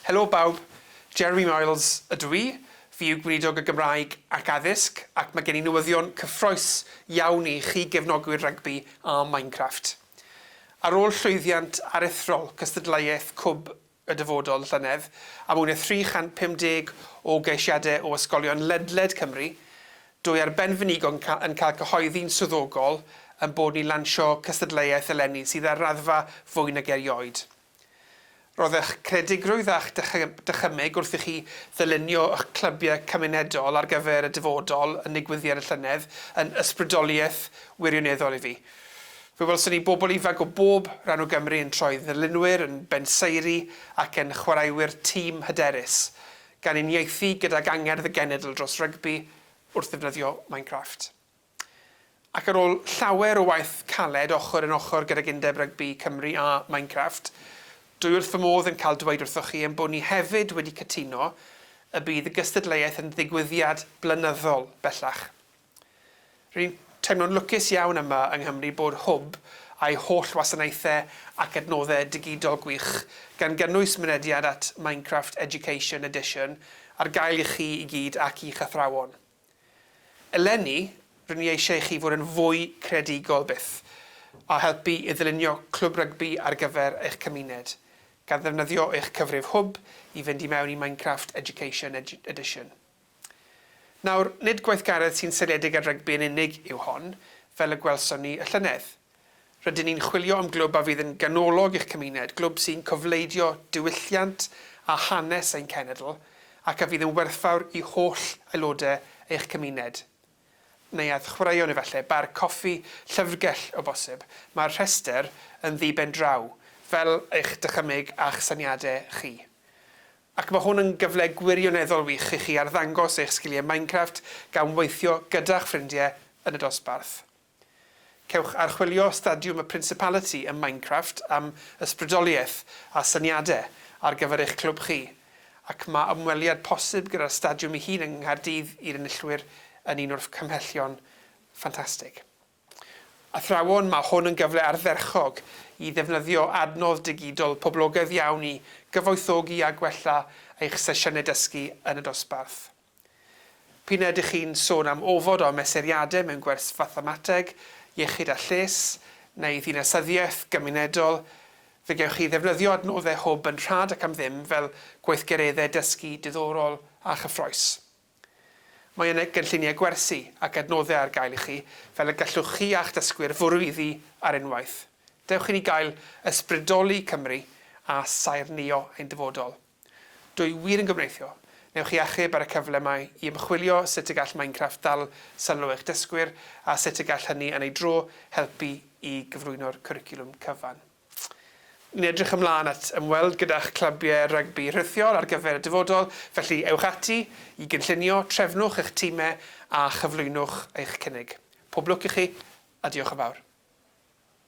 Helo bawb, Jeremy Miles ydw i, fi yw Gweinidog y Gymraeg ac Addysg ac mae gen i newyddion cyffrous iawn i chi gefnogwyr rygbi a Minecraft. Ar ôl llwyddiant aruthrol cystadleuaeth Cwb y Dyfodol llynedd, a mwy na 350 o geisiadau o ysgolion ledled Cymru, dw i ar ben fy nigon yn cael cyhoeddi'n swyddogol ein bod ni'n lansio cystadleuaeth eleni sydd ar raddfa fwy nag erioed. Roedd eich creadigrwydd a'ch dychymyg wrth i chi ddylunio eich clybiau cymunedol ar gyfer y dyfodol yn nigwyddiad y llynedd yn ysbrydoliaeth wirioneddol i fi. Fe welson ni bobl ifanc o bob rhan o Gymru yn troi'n ddylunwyr, yn benseiri ac yn chwaraewyr tîm hyderus, gan uniaethu gydag angerdd y genedl dros rygbi wrth ddefnyddio Minecraft. Ac ar ôl llawer o waith caled ochr yn ochr gydag Undeb Rygbi Cymru a Minecraft, dwi wrth fy modd yn cael dweud wrthoch chi ein bod ni hefyd wedi cytuno y bydd y gystadleuaeth yn ddigwyddiad blynyddol bellach. Rwy'n teimlo'n lwcus iawn yma yng Nghymru bod Hwb a'i holl wasanaethau ac adnoddau digidol gwych, gan gynnwys mynediad at Minecraft Education Edition, ar gael i chi i gyd ac i'ch athrawon. Eleni, rŷn ni eisiau i chi fod yn fwy creadigol byth, a helpu i ddylunio clwb rygbi ar gyfer eich cymuned, gan ddefnyddio eich cyfrif Hwb i fynd i mewn i Minecraft Education Edition. Nawr, nid gweithgaredd sy'n seiliedig ar rygbi yn unig yw hon, fel y gwelson ni y llynedd. Rydyn ni'n chwilio am glwb a fydd yn ganolog i'ch cymuned, glwb sy'n cofleidio diwylliant a hanes ein cenedl, ac a fydd yn werthfawr i holl aelodau eich cymuned. Neuadd chwaraeon efallai, bar coffi, llyfrgell o bosib. Mae'r rhestr yn ddi-ben-draw, fel eich dychymyg a'ch syniadau chi. Ac mae hwn yn gyfle gwirioneddol wych i chi arddangos eich sgiliau Minecraft gan weithio gyda'ch ffrindiau yn y dosbarth. Cewch archwilio Stadiwm y Principality ym Minecraft am ysbrydoliaeth a syniadau ar gyfer eich clwb chi, ac mae ymweliad posib gyda'r stadiwm ei hun yng Nghaerdydd i'r enillwyr yn un o'r cymhellion ffantastig. Athrawon, mae hwn yn gyfle ardderchog i ddefnyddio adnodd digidol poblogaidd iawn i gyfoethogi a gwella eich sesiynau dysgu yn y dosbarth. P'un a ydych chi'n sôn am ofod o mesuriadau mewn gwers fathemateg, iechyd a lles, neu ddinasyddiaeth gymunedol, fe gewch chi ddefnyddio adnoddau Hwb yn rhad ac am ddim fel gweithgareddau dysgu diddorol a chyffrous. Mae yna gynlluniau gwersi ac adnoddau ar gael i chi, fel y gallwch chi a'ch dysgwyr fwrw iddi ar unwaith. Dewch i ni gael ysbrydoli Cymru a saernïo ein dyfodol. Dw i wir yn gobeithio wnewch chi achub ar y cyfle 'ma i ymchwilio sut y gall Minecraft ddal sylw eich dysgwyr a sut y gall hynny yn ei dro helpu i gyflwyno'r cwricwlwm cyfan. Ni'n edrych ymlaen at ymweld gyda'ch clybiau rygbi rhithiol ar gyfer y dyfodol, felly ewch ati i gynllunio, trefnwch eich timau a chyflwynwch eich cynnig. Pob lwc i chi, a diolch yn fawr.